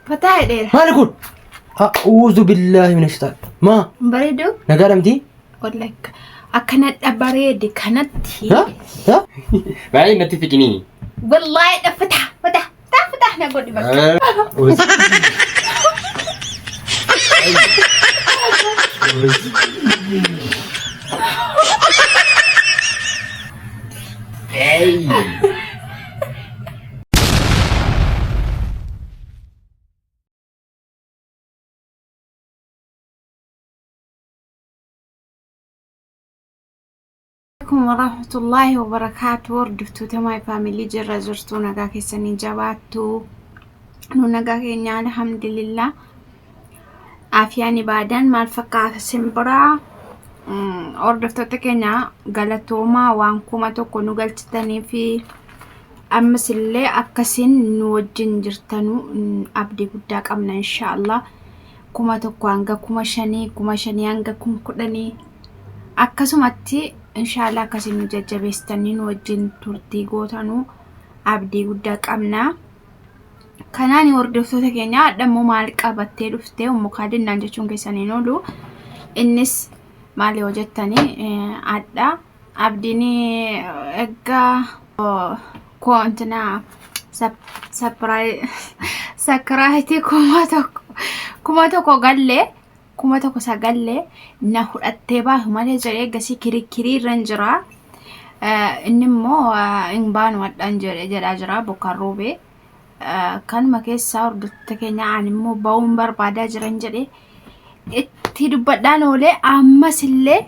Fataa jedheera. Maali kun? A'uuzu billaahi mina shaitaan. Maa? Bareedu. Nagaa dhamtii? Wallahi akkanadha bareede kanatti. Ha? Ha? Baay'ee natti fiqinii. Wallahi dha fataa fataa fataa fataa na godhi bakka. Hey. Alaikum warahmatullahi wabarakaatu hordoftoota my family jirra jirtu nagaa keessanii jabaattu nu nagaa keenya alhamdulillah afiyaan ibaadaan maal fakkaata simbiraa hordoftoota keenya galatoomaa waan 1000 nu galchitanii fi ammas illee akkasiin nu wajjin jirtanu abdii guddaa qabna inshaallah 1000 hanga 5000 5000 hanga 10,000 Akkasumatti inshaallah akkasiin nu jajjabeessitanii nu wajjin turtii gootanuu abdii guddaa qabna. Kanaan hordoftoota keenya hadha immoo maal qabattee dhuftee ummu kaadinnaan jechuun keessan hin oolu. Innis maal yoo jettanii hadha abdiin egaa koontinaa sakiraayitii 1000 gallee 1000 sagallee na fudhattee baatu malee jedhee gasii kirikkirii irra hin jira. Inni immoo hin baanu hadhaan jedhe jedhaa jira bokkaan roobee. Kanuma keessaa hordoftoota keenya ani immoo ba'uun barbaadaa jiran jedhe itti dubbadhaan oolee ammas illee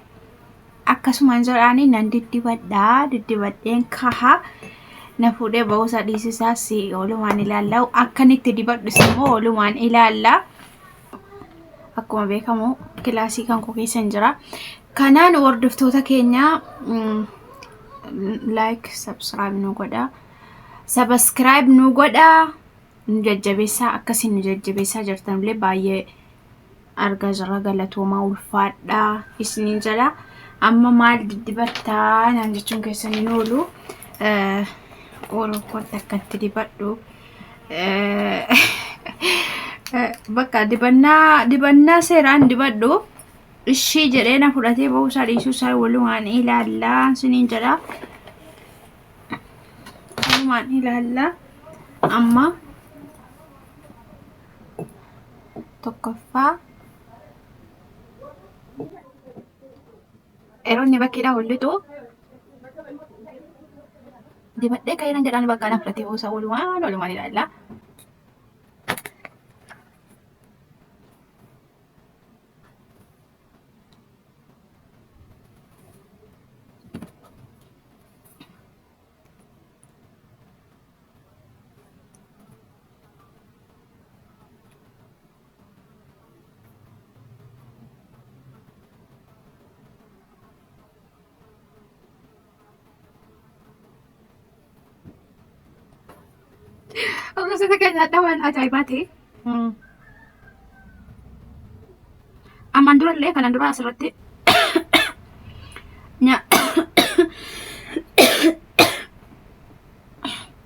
akkasumaan jedhaanii nan diddibadhaa diddibadheen kaha na fuudhee ba'uusaa dhiisisaas oolumaan ilaalla akkan itti dibadhus immoo oolumaan ilaalla. Akkuma beekamu kilaasii kan koo keessa hin jira. Kanaan hordoftoota keenya like subscribe nu godha. Subscribe nu godha. Nu jajjabeessaa akkasiin nu jajjabeessaa jirtanillee baay'ee argaa jirra galatoomaa ulfaadhaa isiniin jedha. Amma maal diddibattaa naan jechuun keessan hin oolu. Ooluu kootti akkatti dibadhu. Bakka dibannaa dibannaa seeraan dibadhu ishii jedhee na fudhatee ba'uu isaa dhiisuu isaa walumaan ilaallaa isiniin jedha. Walumaan ilaallaa amma tokkoffaa yeroo inni bakkeedhaa ol lixu dibadhee ka'eeran jedhaan bakka na fudhatee boosa walumaan walumaan ilaalla. Hordoftoota keenya adda waan ajaa'ibaa ta'e. Ammaan dura illee kanaan dura asirratti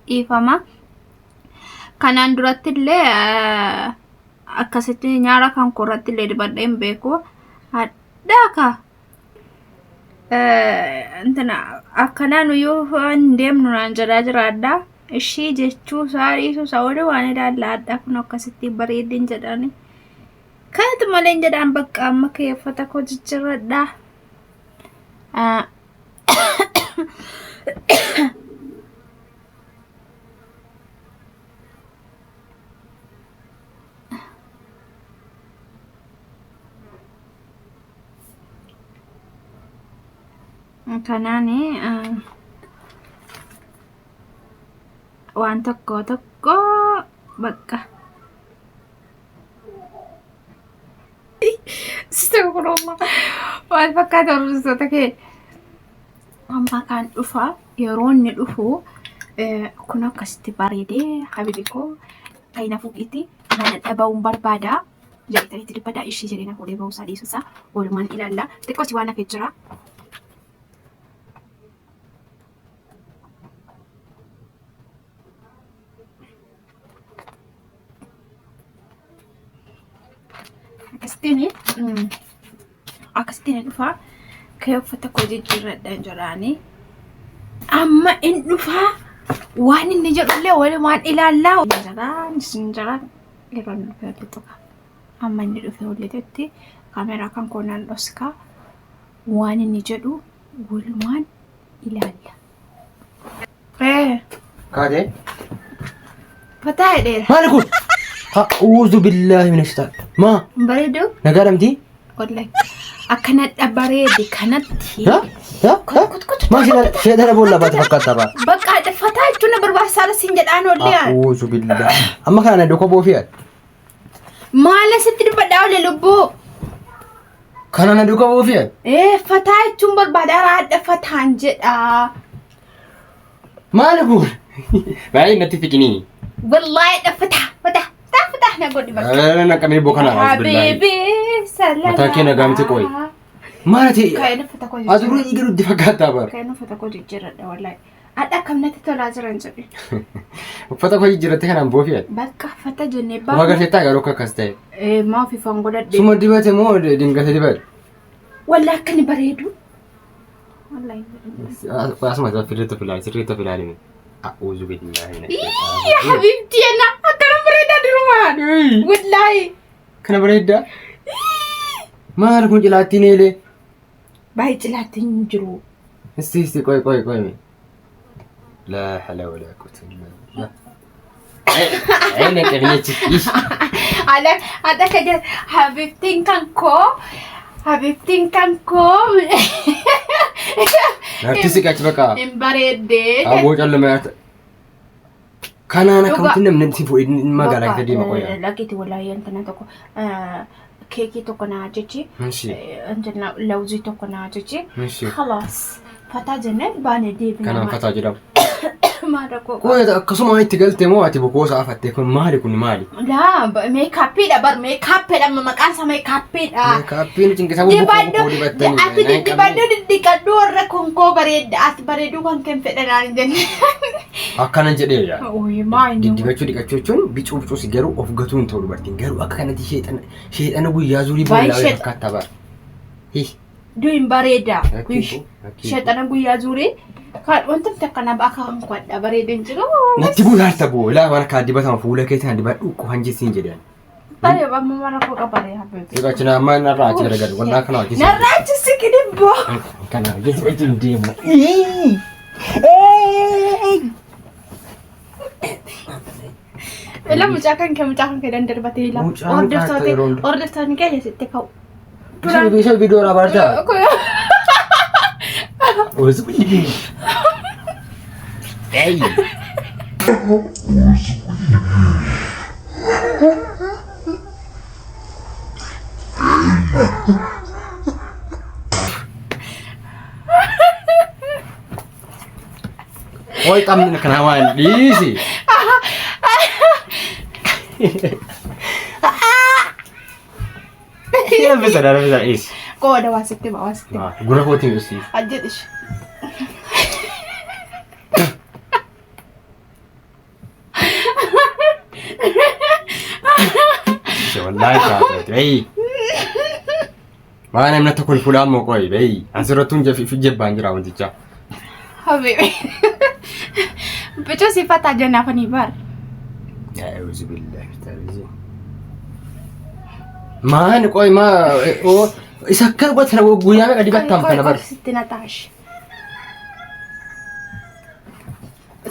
dhiifama. Kanaan duratti illee akkasitti nyaara kan koorratti illee dibadhee hin beeku. Hadhaa kaa. Intina akkanaan iyyuu hin deemnu naan jedhaa jiraadha. Ishii jechuu isaa dhiisuu isaa olii waan ilaalla kun akkasitti bareedin jedhani. Kanatti malee hin jedhaan bakka amma kee uffata koo jijjiirradha. Kanaan waan tokko tokko bakka. Astagfirullah. Maal fakkaata hordoftoota kee? Amma kan dhufa yeroo inni dhufu kun akkasitti bareedee habibi koo kan na fuudhiitti mana dhaba'uun barbaada. Jedhee itti dubbadhaa ishii jedhee na fuudhee ba'uusaa dhiisuusaa oolmaan ilaalla. Xiqqoosi waan hafee jira. Akkasittiin akkasittiin hin dhufaa. Ka'ee uffata koo jijjiirradhaan jedhaanii. Amma in dhufaa waan inni jedhullee walumaan ilaallaa. Jedhaan isin jedhaan yeroo inni dhufee walitti tuqa. Amma inni dhufee walitti kaameraa kan koo nan dhoskaa waan inni jedhu walumaan ilaalla. Ee Kaatee? fataa jedheera. Maali kun? A'uuzu billaahi mina shaitaan. Maa? Hin bareedu? Nagaa dhamtii? Wallahi akkanadha bareede kanatti. Ha? Ha? Ha? Maa sheexana boolla baate fakkaata baa. Bakka fataa jechuun na barbaachisaadha siin jedhaan ollee. A'uuzu billaahi. Amma kana na duuka boofii ati. Maal asitti dubbadhaa oole lubbuu? Kana na duuka boofii ati. Ee fataa jechuun barbaada haadha fataan jedha. Maali kun? Baay'ee natti fiqinii. Wallaahi haadha fataa fataa fataa fataa na godhi bakka. Naqamee bokana. Habiibi salala. Mataa kee nagaa miti qoyi. Maal ati? Ka'een uffata koo Asurri dhiiga nutti fakkaata bara. Ka'een uffata koo jijjiirradha wallaahi. Haadha akkam natti tolaa jiran jedhe. Uffata koo jijjiirratte kanaan boofii ati. Bakka uffata jennee Waa agarteettaa garuu akka akkas ta'e. Ee maa ofiifan godhadhe. Suma dibate moo dingata dibate? Wallaahi akka inni bareedu. Wallaahi. Asuma sirriitti of ilaali sirriitti of ilaali. A'uuzu billaahi mina Yaa habiibti ana akkana bareedaa durumaan. Wallaahi. Kana bareeddaa? Maal kun cilaattiin eelee? Baay'ee cilaatti hin jiru. Isti isti qoy qoy qoy. Laa hawla walaa quwwata illaa billah. Ayna qabnechi. Ala ada kaja habibtiin kan koo habibtiin kan koo Natti siqachi bakka. hin bareeddee. Aboo calluma Kanaan akkamitti namni si fuudhee magaalaa keessa deema qoya. Lakkiti wallaahi antana tokko keekii tokko naa jechi Inshi. antana lawuzii tokko naa jechi Inshi. khalaas fataa jennee baane deebina. Kanaan fataa jedhama. Maal rakkoo qaba? Qoya akkasuma itti galte moo ati bokoosa afatte kun maali kun maali? Laa meekaappiidha bar meekaappiidha amma maqaan isaa meekaappiidha. Meekaappiin cinqisaa bokoo Dibadhu bokoo dibattanii. ati diddibadhu diddiqadhu warra konkoo bareedda ati bareeduu kan kan fedhanaan hin jenne. Akkana jedhee yaa. Ooyi maa inni. Diddibachuu dhiqachuu jechuun bicuu bicuus garuu of gatuu hin ta'u dubartiin garuu akka kanatti sheexana sheexana guyyaa zuurii Baay'ee boollaa sheexa- fakkaata bara. Hi. Du'in bareeda. Rakkoo, rakkoo. Sheexana guyyaa zuurii kan wanti akkana akka kan kwadha bareedin jiru. Natti bulaarta boo ilaa waan akka dibatama fuula kee sana dibadhu qofan jessiin jedhan. Baay'ee amma mara koo qabaree hafe. Siqachi na amma narraa achi garagalu wallaa kana hojii. Narraa achi siqini boo. Kana hojii wajjin deemu. Ila mucaa kan kee mucaa kan kee dandarbatee ila. Mucaan Hordoftoota yeroo hunda. hordoftoonni keenya sitti ka'u. Isa viidiyoo irraa baartaa? Ei. Oi taphni kana waan dhiisi. Raffisa raffisa dhiisi. Qooda waa sitti hima waa sitti hima. Gurra kootiin ibsi. Ajjedhish. Wallaahi taate. Ei. Waan namni tokko fulaan moo qoyi bee. Asirrattuun jebbaan jira wanticha. Habibi. Bicuu si fataa jennaafanii bar. A'uuzu billahi minash Maani qoyi maa isa akka godhatan guyyaa meeqa dibattaan kana bar. Sitti na taash.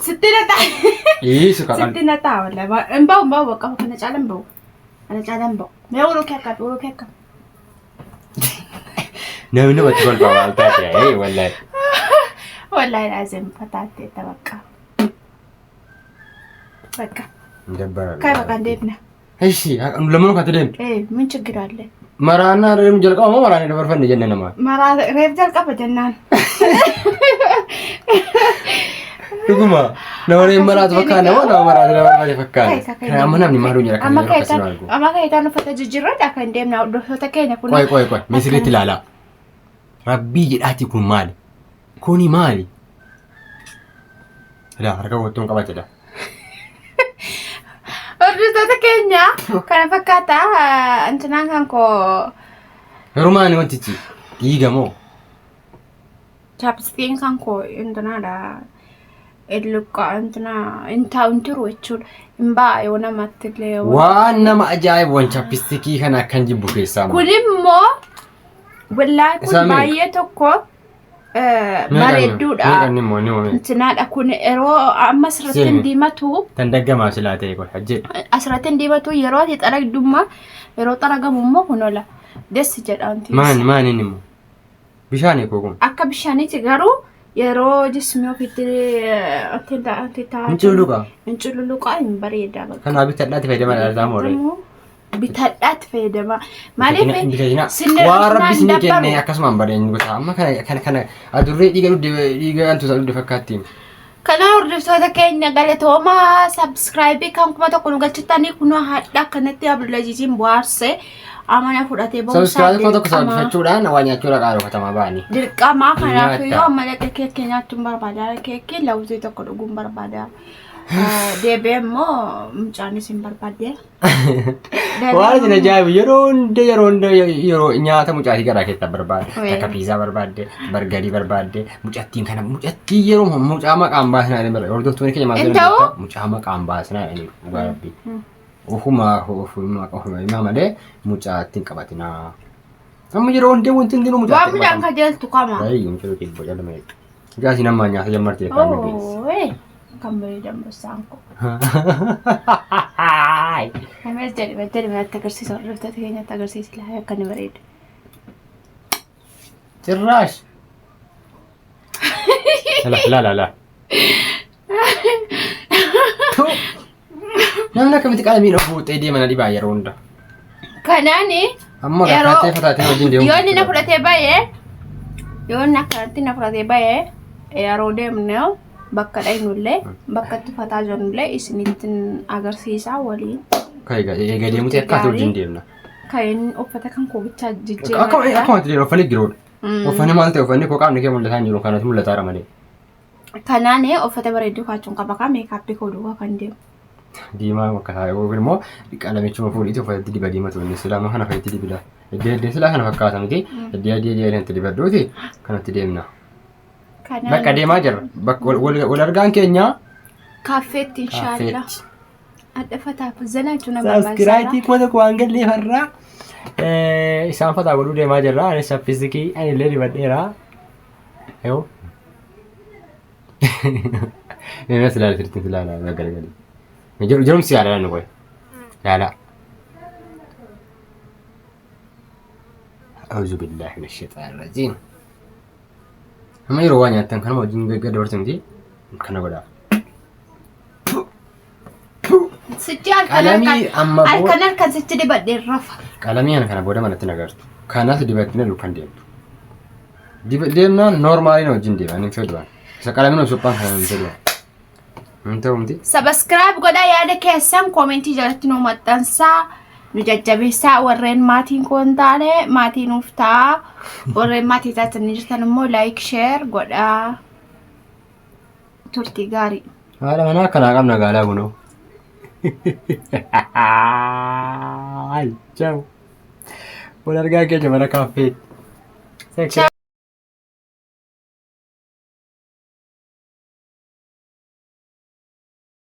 Sitti na taa. Dhiisi kan Sitti na taa wallahi. Hin bahu hin bahu bakka kana caala hin bahu. Kana caala hin bahu. Mee uruu kee akka uruu kee akka. Namni namatti kolfa maal taate ee wallahi. Wallahi laazim fataattee tabaqqa. Bakka. Dabbara. Kai bakka hin deemna. Ishi lamaan kan deemtu. Ee min ችግር አለ? Maraannaa reemu jalqaba moo maraannee dabarfanne jenne namaa. Maraa reef jalqaba jennaan. Dhuguma nama reemu maraatu fakkaata nama nama maraatu dabarfate fakkaata. Kana amma namni maaluu jira kan Amma yeroo akkasii kayitaan maal go'u. amma kayitaan uffata jijjiirradha kan deemna hordoftoota keenya kun. Qoy qoy qoy mee sirriitti ilaalaa. Rabbii jedhaati kun maali? Kuni maali? Ilaa harka kottuun qabatedha. Hordoftoota keenya kana fakkaata intinaan kan koo Garuu maali wantichi? Dhiiga moo? Chapstikiin kan koo intinaadha. Illuqqa intina hin taa'u hin turu jechuudha. Hin ba'a yoo namatti illee. Waan nama ajaa'ibu waan chappistikii kana akkan jibbu keessaa Kun immoo wallaahi kun Isaa meeqa? baay'ee tokko bareedduudha. Meeqanni immoo ni meeqa? Intinaadha kun yeroo amma asirratti hin Sirni. diimatu Tan daggamaa silaa ta'e kun hajjee. asirratti hin diimatu yeroo ati xaragdummaa yeroo xaragamu immoo kun ola dessi jedha wanti. Maani maani inni immoo? Bishaan eekoo kun. Akka bishaaniiti garuu yeroo jismii ofitti itti taa'aa. Hin cululuqa. Hin cululuqa hin bareeda. Bakka. Kanaaf bitadhaatti fayyadamaa dha mooree. Bitadhaatti fayyadama. Maaliif Bitatina. sinni Waan rabbi hin isinii kenne dabbaru. akkasumaan badeen gosa. Amma kana kana kana adurree dhiiga dhugde dhiiga hantuuta dhugde fakkaatti. Kana hordoftoota keenya galatoomaa sabskraayibii kan 1000 nu galchitanii kunoo hadha akkanatti Abdulaziziin bohaarse amana fudhatee ba'uusaa Sabskiraayib 1000 dirqama. sabbifachuudhaan waa nyaachuudha qaarofatamaa ba'anii. Dirqama kanaaf Nyaata. yoo amma dhaqee keekii nyaachuun barbaada. Keekii lawuzii tokko dhuguun barbaada. Deebi'ee immoo mucaanis hin barbaadde. Waan isin ajaa'ibu yeroo hunda yeroo hunda yeroo nyaata mucaatii garaa keessaa barbaadde. Wee. Takka piizaa barbaadde, bargarii barbaadde, mucattiin kana mucattii yeroo mucaa maqaan baasinaa jedhanii bara hordoftoonni keenya maal Hin jedhan ta'u? beektaa? Mucaa maqaan baasinaa jedhanii dhugaa rabbii. Ofuma ofuma ofuma himaa malee mucaattiin qabatinaa. Amma yeroo hundee wanti hundinuu Waan mucaattiin mucaan kajeeltu qama. Baay'ee mucaa kee boca lama jechuudha. Mucaatiin amma nyaata jammartee kan nu geesse. Ooyee kan bareedan bossaan koo. Amees jedhi jedhi natti agarsiisa hordoftoota keenyatti agarsiisi laa akka inni bareedu. Cirraash. La la la la. Namni akkamitti qalamiin of fuuxee deema na dhibaa yeroo hunda. Kanaani Amma Yeroo- kattee fataatee wajjin deemu. yoo inni na fudhatee ba'ee yoo inni akkanatti na fudhatee ba'ee yeroo deemne bakka dhaqnullee bakka itti fataa jirnullee isinitti agarsiisaa waliin Kan egaa egaa deemuti akka ati wajjin deemna. kan inni uffata kan koo bichaa Akkuma jijjiirradha. akkuma ati deemu uffanni jiruudha. Uffanni maal ta'e uffanni koo qaamni kee mul'ataa hin jiru kanatti mul'ataara malee. Kanaan uffata bareedduu kaachuun qaba kaa meekaappii koo duukaa kan deemu. Diimaa bakka taa'e yookiin immoo qalamichuma fuudhiiti uffatatti diba diimatu inni silaa kana fa'itti dibila. Iddoo iddoo silaa kana fakkaata miti. Iddoo adii adii adii itti dibadhuuti kanatti deemna. Kanaan Bakka deemaa jirra. Bakka wal argaan keenya kaaffeetti inshaallah. kaaffeetti. Adda fataaf zana jechuun nama barbaachisaadha. Saskiraayitii 1000 waan galleef har'aa isaan fataa godhuu deemaa jirra. Anis chappistikii ani illee dibadheera. Yoo. Meemas ilaala sirriitti ilaala garagalii. Jirumsi yaala nu qoy. Yaala. Auzu billahi min shaitaan rajiim. Amma yeroo waa nyaattan kanuma wajjin gaggar dabartu miti kana godhaa. Sichi halkan Qalamii halkan amma booda halkan halkan sichi dibadhee rafa. Qalamii ana kana booda manatti nagartu. Kanas dibattee duukaan deemtu. Deemnaan noormaaliin wajjin deema inni fedhu. Isa qalamiin of suphaan kana hin fedhu. Hin ta'u miti. Subscribe godhaa yaada keessan koomentii jalatti nu maxxansaa nu jajjabeessaa warreen maatiin koo hin taane maatii nuuf ta'a warreen maatii taatanii jirtan immoo like share godhaa turtii gaarii. Haadha manaa akkanaa qabna gaalaa kunoo. Ciao. Wal argaa keenya mana kaaffee. Ciao.